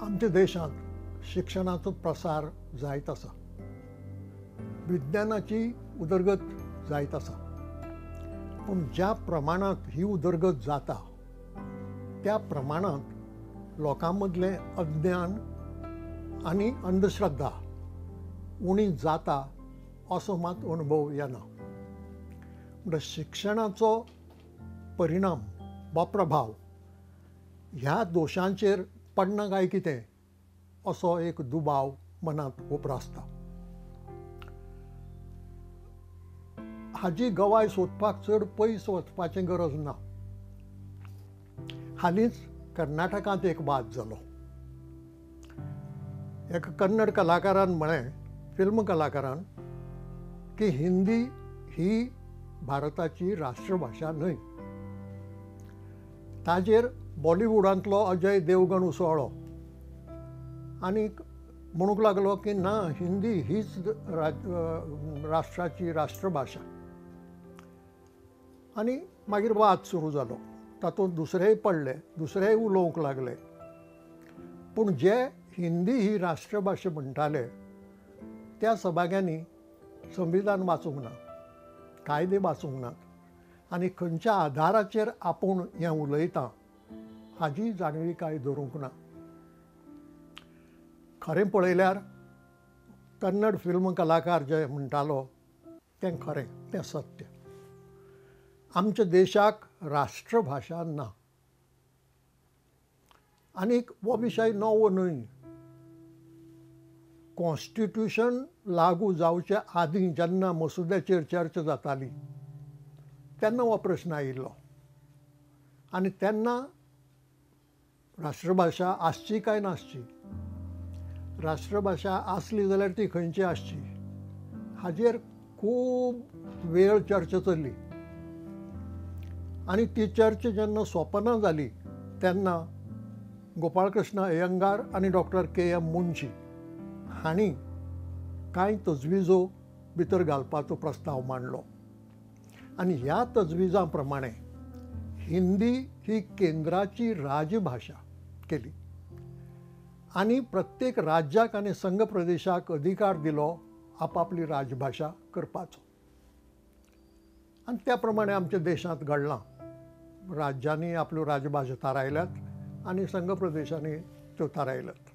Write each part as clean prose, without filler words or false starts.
आमच्या देशांत शिक्षणाचो प्रसार जायत आसा, विज्ञानाची उदरगत जायत आसा, पूण ज्या प्रमाणांत ही उदरगत जाता त्या प्रमाणांत लोकां मदलें अज्ञान आनी अंधश्रद्धा उणी जाता असो मात अणभव येना. म्हणटा शिक्षणाचो परिणाम वा प्रभाव ह्या दोशांचेर पडना काय कितें असो एक दुबाव मनांत उप्रासता. हाजी गवाय सोदपाक चड पयस वचपाची गरज ना. हालींच कर्नाटकांत एक वाद जालो. एका कन्नड कलाकारान म्हळें, फिल्म कलाकारान, की हिंदी ही भारताची राष्ट्रभाशा न्हय. ताजेर बॉलिवूडांतलो अजय देवगण उसळ्ळो आनी म्हणूंक लागलो की ना, हिंदी हीच राष्ट्राची राष्ट्रभाशा. आनी मागीर वाद सुरू जालो. तातूंत दुसरेय पडले, दुसरेय उलोवंक लागले. पूण जे हिंदी ही राष्ट्रभाशा म्हणटाले त्या सभाग्यांनी संविधान वाचूंक ना, कायदे वाचूंक नात आनी खंयच्या आधाराचेर आपूण हें उलयता हाजी जाणविकाय धरूंक ना. खरें पळयल्यार कन्नड फिल्म कलाकार जे म्हणटालो तें खरें, तें सत्य. आमच्या देशाक राष्ट्रभाशा ना. आनीक हो विशय नवो न्हय. कॉन्स्टिट्युशन लागू जावचे आदीं जेन्ना मसुद्याचेर चर्चा जाताली तेन्ना हो प्रश्न आयिल्लो आनी तेन्ना राष्ट्रभाशा आसची काय नासची, राष्ट्रभाशा आसली जाल्यार ती खंयची आसची हाजेर खूब वेळ चर्चा चल्ली. आनी ती चर्चा जेन्ना सोंपना जाली तेन्ना गोपाळकृष्ण अय्यंगार आनी डॉक्टर के एम मुंशी हांणी कांय तजविजो भितर घालपाचो प्रस्ताव मांडलो आनी ह्या तजविजां प्रमाणे हिंदी ही केंद्राची राजभाशा केली आनी प्रत्येक राज्याक आनी संघ प्रदेशाक अधिकार दिलो आपापली राजभाशा करपाचो. आनी त्या प्रमाणे आमच्या देशांत घडलां. राज्यांनी आपल्यो राजभाशा थारायल्यात आनी संघ प्रदेशांनी त्यो थारायल्यात.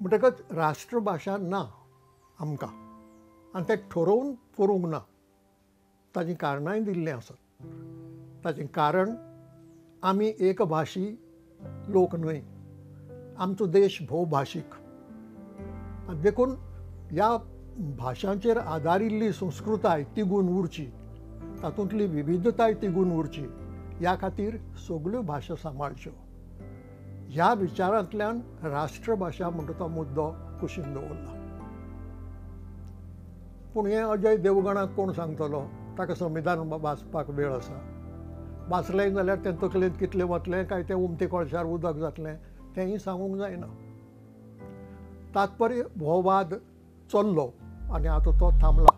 म्हणटकच राष्ट्रभाशा ना आमकां आनी तें ठरोवन करूंक ना. ताचीं कारणांय दिल्लीं आसात. ताचें कारण, आमी एकभाशी लोक न्हय, आमचो देश भोवभाशीक, देखून ह्या भाशांचेर आदारिल्ली संस्कृताय तिगून उरची, तातूंतली विविधताय तिगून उरची ह्या खातीर सगल्यो भाशा सांबाळच्यो. ह्या विचारांतल्यान राष्ट्रभाशा म्हणटा तो मुद्दो कुशीन दवरला. पूण हें अजय देवगणाक कोण सांगतलो? ताका संविधान वाचपाक वेळ आसा. वाचलें जाल्यार तें तकलेंत कितलें वतलें काय तें उमथें कोळशार उदक जातलें तेंय सांगूंक जायना. तात्पर्य हो वाद चल्लो आनी आतां तो थांबला.